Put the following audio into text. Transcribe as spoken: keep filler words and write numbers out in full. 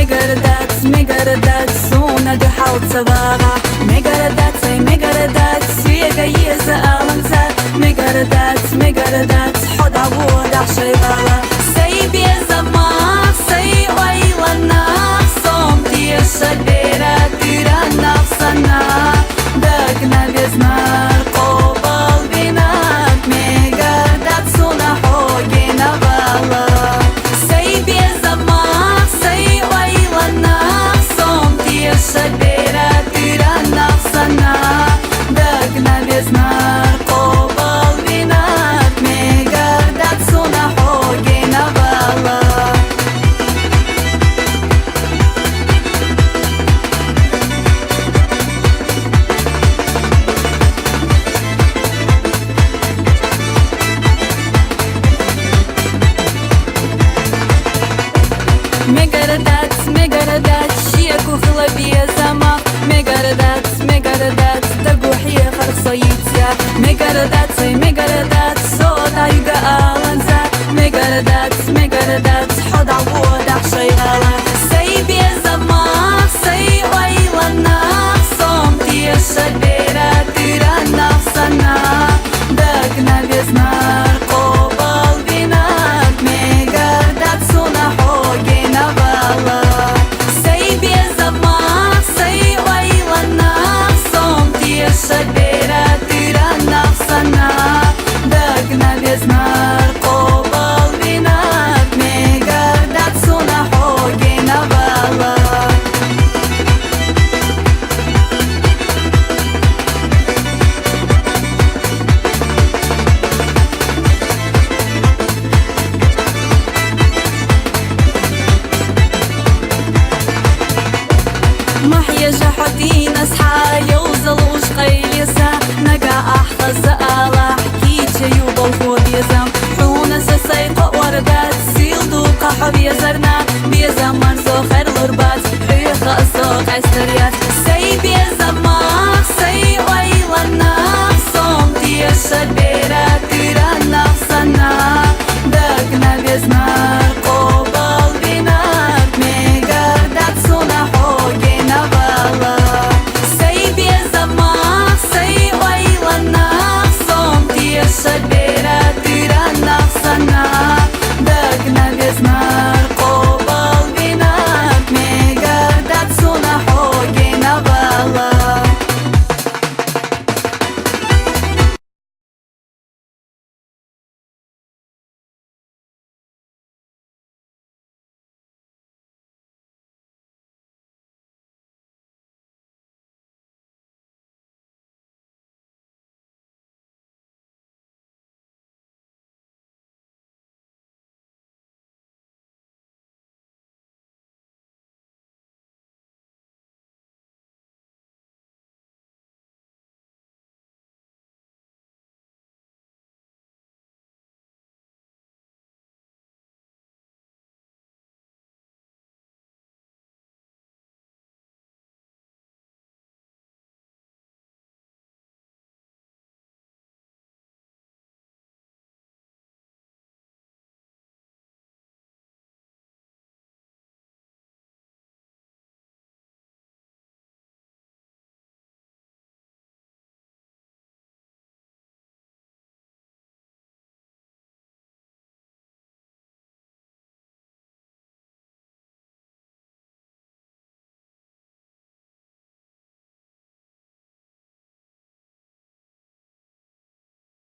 Мегардац, мегардац, суна дуьхьал ца вагӀа. Мегардац, ай, мегардац, соьга еза аланза. Мегардац, мегардац, хьо дӀаводахь шоайгӀала. Сай безамах, сай ойланах, сом теша бера туьранах санна. Дагна безнар къобал винат, мегардац суна хьо генавала. Сай безамах, сай ойланах, сом теша бера туьранах санна. Дагна безнар къобал винат, мегардац суна хьо генавала. Мегардац, мегардац, шеко хила безамах. Мегардац, мегардац, дагахь хьехар со йицъя. Мегардац, ай, мегардац, со дӀайга аланза. Мегардац, мегардац, хьо дӀаводахь шоайгӀала. Сай безамах, сай ойланах, сом теша бера туьранах санна. Дагна безнар къобал винат, мегардац суна хьо генавала. Сай безамах, сай ойланах, сом теша бера туьранах санна. Дагна безнар къобал винат, мегардац суна хьо генавала. Ма хьежа хьо дийнас хьа, йовзал уж къайле са, нагахь ахь хаза алахь, кийча ю болх бу безам. Хьуна са сай кхоъ варгдац, сийла ду-кх хьо везарна, безам марзо херлур бац, хьоьха а со къаьстар яц. Сай безам